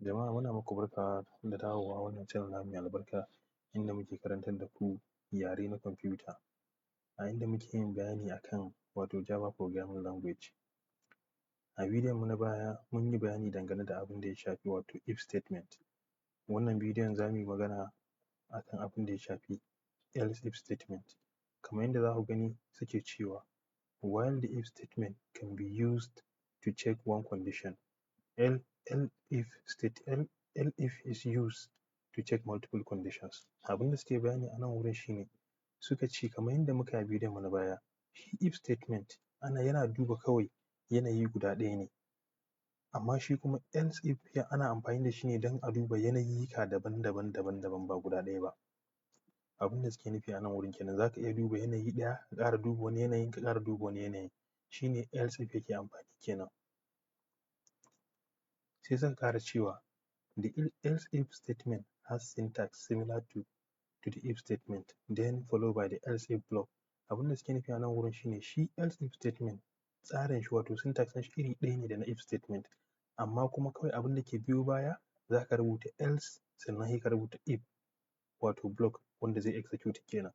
Jama'a, muna muku barka da dawowa wannan channel namu mai albarka, inda muke karantar da ku yare na kwamfuta, a inda muke yin bayani akan wato Java Programming Language. A bidiyon mu na baya, mun yi bayani dangane da abin da ya shafi wato if statement. Wannan bidiyon za mu yi magana akan abin da ya shafi else if statement. Kamar yadda za ku gani, suke cewa while the if statement can be used to check one condition, elif is used to check multiple conditions. Abin da suke bayani a nan wurin shi ne, suka ce kamar yadda muka yi a bidiyon mu na baya, shi if statement yana duba kawai yanayi guda ɗaya ne, amma shi kuma else if ana amfani da shi ne don a duba yanayika daban-daban daban-daban, ba guda ɗaya ba. Abin da suke nufi a nan wurin kenan, za ka iya duba yanayi ɗaya, ka ƙara duba wani yanayin, ka ƙara duba wani yanayin, shi ne else if yake amfani kenan. Sai suka ƙara cewa the else if statement has syntax similar to the if statement, then followed by the else if block. Abin da suke nufi a nan wurin shi ne, shi else if statement tsarin shi, wato syntax ɗin shi, iri ɗaya ne da na if statement, amma kuma kawai abin da ke biyo baya, za ka rubuta else, sannan sai ka rubuta if, wato block wanda zai execute kenan.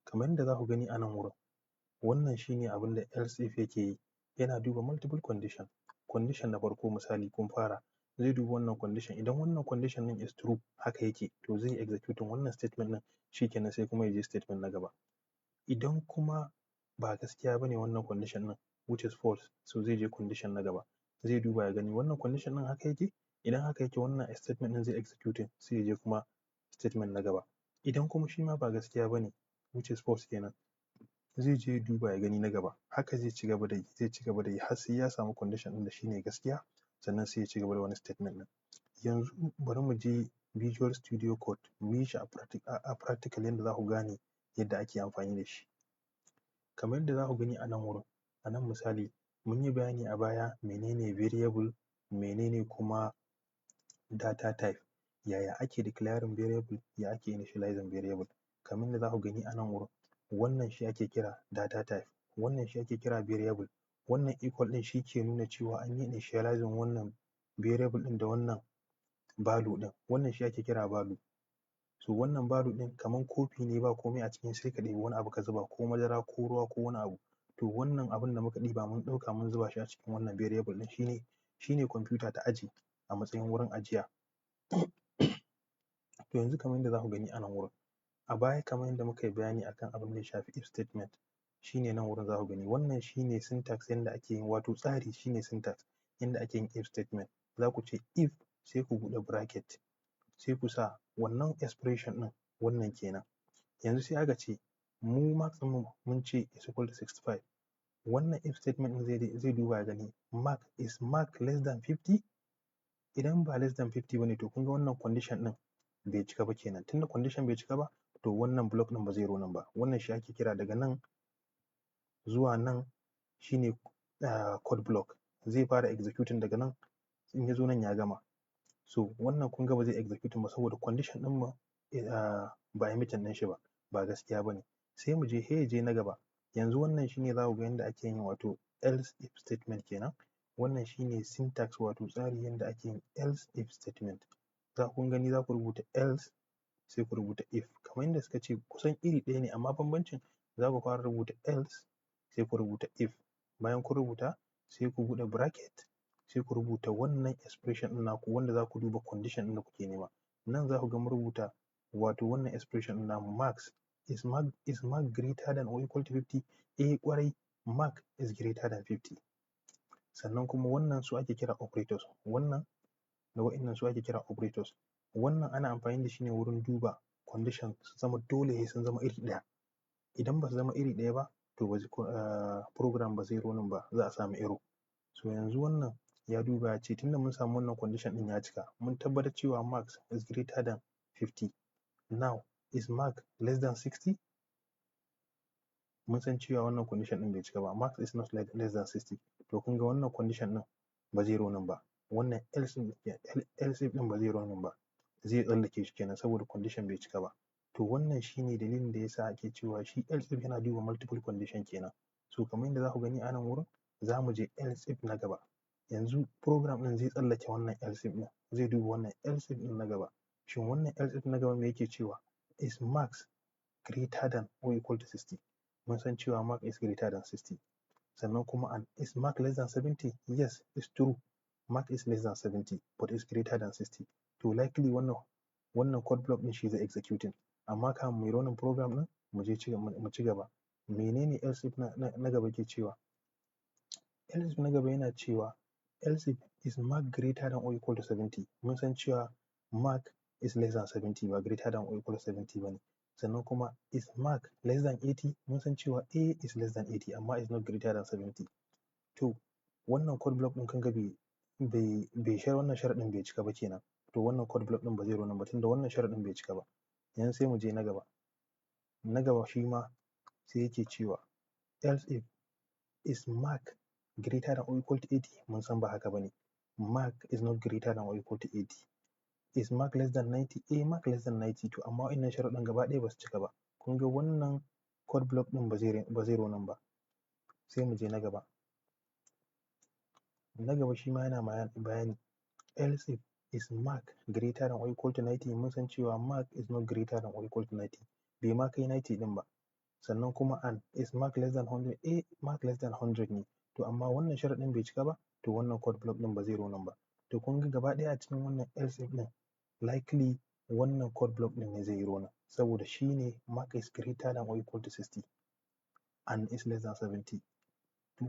Kamar yadda za ku gani a nan wurin, wannan shi ne abin da else if yake yi, yana duba multiple condition. Condition na farko, misali kun fara, zai duba wannan condition. Idan wannan condition ɗin is true, haka yake, to zai yi executing wannan statement ɗin, shi kenan, sai kuma ya je statement na gaba. Idan kuma ba gaskiya ba ne wannan condition ɗin, which is false, so zai je condition na gaba, zai duba ya gani wannan condition ɗin haka yake. Idan haka yake, wannan statement ɗin zai executing, sai ya je kuma statement na gaba. Idan kuma shi ma ba gaskiya ba ne, which is false kenan, zai je ya duba ya gani na gaba. Haka zai ci gaba da yi, zai ci gaba da yi har sai ya samu condition ɗin da shi ne gaskiya, sannan sai ya ci gaba da wani statement ɗin. Yanzu bari mu je Visual Studio Code mu yi shi a practical yadda za ku gane yadda ake amfani da shi. Kamar yadda za ku gani a nan wurin, a nan misali mun yi bayani a baya menene variable, menene kuma data type, yaya ake declaring variable, ya ake initializing variable. Kamar yadda za ku gani a nan wurin, wannan shi ake kira data type, wannan shi ake kira variable. Wannan equal ɗin shi ke nuna cewa an yi initializing wannan variable ɗin da wannan value ɗin. Wannan shi ake kira value. So wannan value ɗin kamar kofi ne, ba komai a ciki, sai ka ɗebi wani abu ka zuba, ko madara ko ruwa ko wani abu. To wannan abun da muka ɗiba, mun ɗauka mun zuba shi a cikin wannan variable ɗin, shine kwamfuta ta ajiye a matsayin wurin ajiya. To yanzu, kamar yadda za ku gani a nan wurin, a baya kamar yadda muka yi bayani akan abin da ya shafi if statement, shine nan wurin za ku gani, wannan shine syntax yanda ake yin, wato tsari shine syntax yanda ake yin if statement. Za ku ce if, sai ku buɗe bracket, sai ku sa wannan expression ɗin, wannan kenan. Yanzu sai aka ce mu marks ɗinmu mun ce is equal to 65. Wannan if statement ɗin zai duba ya gani mark, is mark less than 50? Idan ba less than 50 bane, to kun ga wannan condition ɗin bai cika ba kenan. Tunda condition bai cika ba, to wannan block ɗin ba zai running ba. Wannan shi ake kira, daga nan zuwa nan shine code block, zai fara executing daga nan. In ya zo nan ya gama. So wannan kun ga ba zai executing ba, saboda condition ɗin mu ba a yi meeting ɗin shi ba, ba gaskiya ba ne. Sai mu je, sai ya je na gaba. Yanzu wannan shine za ku ga yanda ake yin wato else if statement kenan. Wannan shine syntax, wato tsari yanda ake yin else if statement. Za kun gani, za ku rubuta else, sai ku rubuta if. Kamar yadda suka ce, kusan iri ɗaya ne, amma bambancin za ku fara rubuta else, sai ku rubuta if. Bayan kun rubuta, sai ku buɗe bracket, sai ku rubuta wannan expression ɗin naku wanda za ku duba condition ɗin da kuke nema. Nan za ku ga mun rubuta wato wannan expression ɗin namu, marks, is mark greater than or equal to 50? Eh, ƙwarai, mark is greater than 50. Sannan kuma wannan su ake kira operators. Wannan da wa'innan su ake kira operators. Wannan ana amfani da shi ne wurin duba condition su zama dole sai sun zama iri ɗaya. Idan ba su zama iri ɗaya ba, to ba program ba zai running ba, za a samu error. So yanzu wannan ya duba ya ce tunda mun samu wannan condition ɗin ya cika, mun tabbatar cewa marks is greater than 50. Now, is mark less than 60? Mun san cewa wannan condition ɗin bai cika ba, marks is not less than 60. To kun ga wannan condition ɗin ba zai running ba. Wannan else if ɗin ba zai running ba, zai tsallake shi kenan, saboda condition bai cika ba. To wannan shine dalilin da yasa ake cewa shi else if yana duba multiple condition kenan. So kamar yadda za ku gani a nan wurin, za mu je else if na gaba. Yanzu program ɗin zai tsallake wannan else if ɗin, zai duba wannan else if ɗin na gaba. Shin wannan else if na gaba me yake cewa? Is max greater than or equal to 60? Mun san cewa mark is greater than 60. Sannan kuma and is mark less than 70? Yes, it's true. Mark is less than 70 but is greater than 60. To likely wannan code block ɗin shi zai executing. Amma kafin mu yi running program ɗin, mu je mu ci gaba. Menene else if na gaba ke cewa? Else if na gaba yana cewa else if is mark greater than or equal to 70. Mun san cewa mark is less than 70, ba greater than or equal to 70 ba ne. Sannan kuma is mark less than 80? Mun san cewa a is less than 80 amma is not greater than 70. To wannan code block ɗin, kun ga bai wannan sharaɗin bai cika ba kenan. To wannan code block ɗin ba zai running ba tunda wannan sharaɗin bai cika ba. Yanzu sai mu je na gaba. Na gaba shi ma sai yake cewa else if is mark greater than or equal to 80? Mun san ba haka ba ne. Mark is not greater than or equal to 80. Is mark less than 90? Eh, mark less than 90. To amma wa'innan sharuɗan gaba ɗaya ba su cika ba. Kun ga wannan code block ɗin ba zai running ba. Sai mu je na gaba. Na gaba shi ma yana bayani else if is mark greater than or equal to 90? Mun san cewa mark is not greater than or equal to 90, bai ma kai 90 ɗin ba. Sannan kuma and is mark less than 100? Eh, mark less than 100 ne. To amma wannan sharaɗin bai cika ba. To wannan code block ɗin ba zai running ba. To kun ga gaba ɗaya a cikin wannan else if ɗin, likely wannan code block ɗin ne zai yi running, saboda shi ne mark is greater than or equal to 60 and is less than 70. To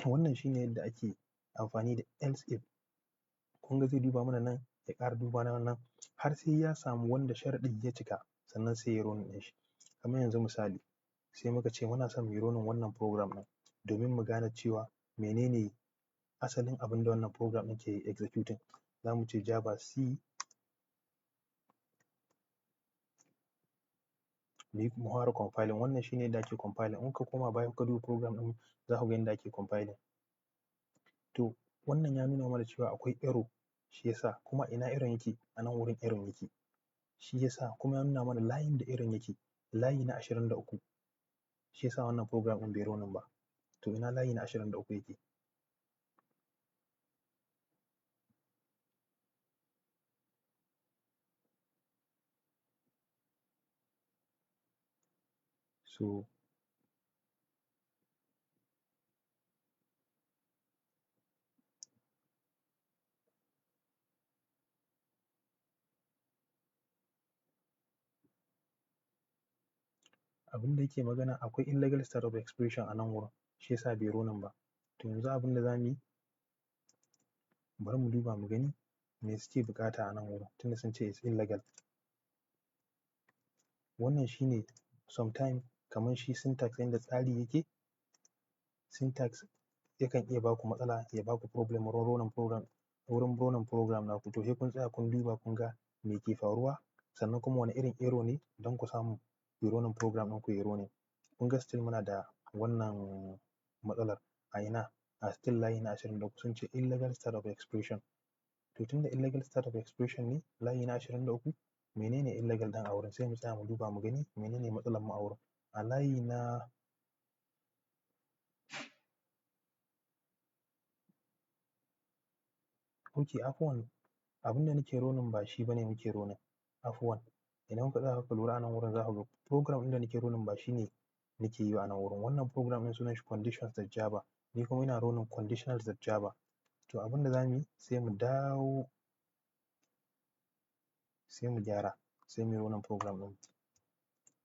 wannan shi ne yadda ake amfani da else if. Kun ga zai duba mana nan, ya ƙara duba mana nan, har sai ya samu wanda sharaɗin ya cika, sannan sai ya running ɗin shi. Kamar yanzu misali, sai muka ce muna son mu yi running wannan program ɗin domin mu gane cewa menene asalin abin da wannan program ɗin ke executing. Za mu ce java c, mu fara compiling. Wannan shine yadda ake compiling. In ka koma baya kuka duba program ɗin, za ku ga yadda ake compiling. To wannan ya nuna mana cewa akwai error, shi yasa kuma ina error yake? A nan wurin error yake. Shi yasa kuma ya nuna mana layin da error yake, layi na 23. Shi yasa wannan program ɗin bai running ba. To ina layi na 23 yake? So abin da yake magana, akwai illegal start of expression a nan wurin, shi yasa bai running ba. To yanzu abin da za mu yi, bari mu duba mu gani me suke buƙata a nan wurin, tunda sun ce is illegal. Wannan shine sometime kamar shi syntax, yanda tsari yake, syntax yakan iya baku matsala, ya baku problem wurin running program naku. To sai kun tsaya kun duba kun ga me ke faruwa, sannan kuma wane irin error ne, don ku samu ku yi running program ɗinku ya running. Kun ga still muna da wannan matsalar a ina? A still layi na 23, sun ce illegal start of expression. To tunda illegal start of expression ne layi na 23, menene illegal ɗin a wurin? Sai mu tsaya mu duba mu gani menene matsalar mu a wurin. A layi na, ok, afuwan, abin da nake running ba shi bane muke running. Afuwan, idan kuka tsaya kuka lura a nan wurin, za ku ga program ɗin da nake running ba shi ne nake yi a nan wurin. Wannan program ɗin sunan shi conditions.java, ni kuma ina running conditionals.java. To abin da za mu yi, sai mu dawo, sai mu gyara, sai mu yi running program ɗin.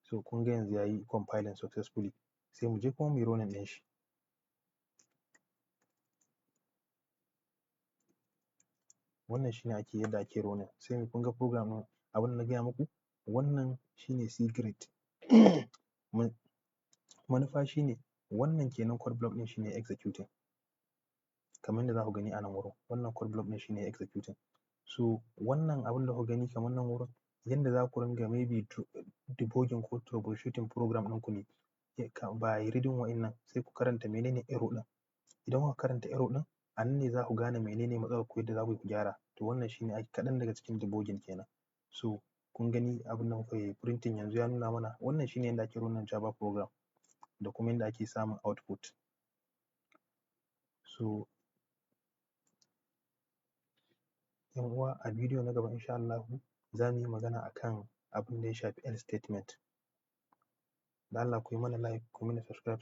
So kun ga yanzu ya yi compiling successfully. Sai mu je kuma mu yi running ɗin shi. Wannan shine ake yadda ake running. Sai kun ga program ɗin, abin da na gaya muku, wannan shine secret. Manufa shine wannan kenan, code block ɗin shine executing, kamar yadda za ku gani a nan wurin. Wannan code block ɗin shine executing. So wannan abin da kuka gani kamar nan wurin, yanda za ku ringa maybe debugging ko troubleshooting program ɗinku ne by reading wa'innan. Sai ku karanta menene error ɗin. Idan kuka karanta error ɗin, a nan ne za ku gane menene matsalar ku, yadda za ku yi ku gyara. To wannan shine kaɗan daga cikin debugging kenan. So kun gani abin da muka yi printing yanzu ya nuna mana wannan shine yadda ake running Java program da kuma yadda ake samun output. So 'Yan uwa, a bidiyo na gaba insha Allahu za mu yi magana akan abin da ya shafi else statement. Da Allah ku yi mana like, ku yi mana subscribe.